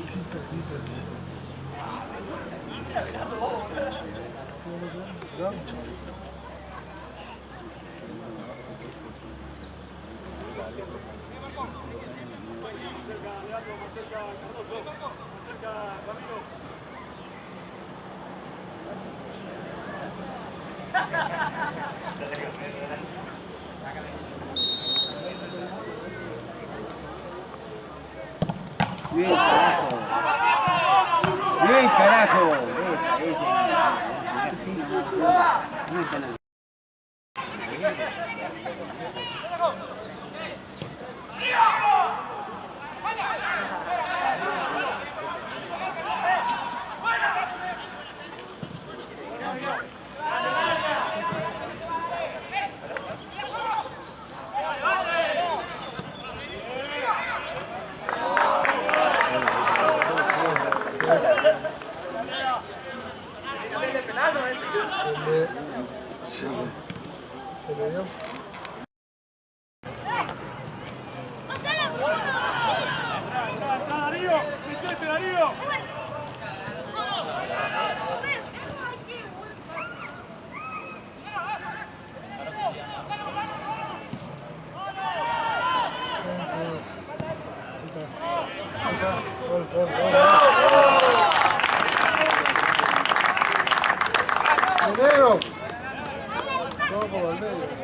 Grita, grita. Bien, carajo. Bien, carajo. Esa, esa. Así nomás. No está nada. Se le, se le dio. Darío, metete Darío. Gol, gol, gol. ¡El negro! Todo por el negro.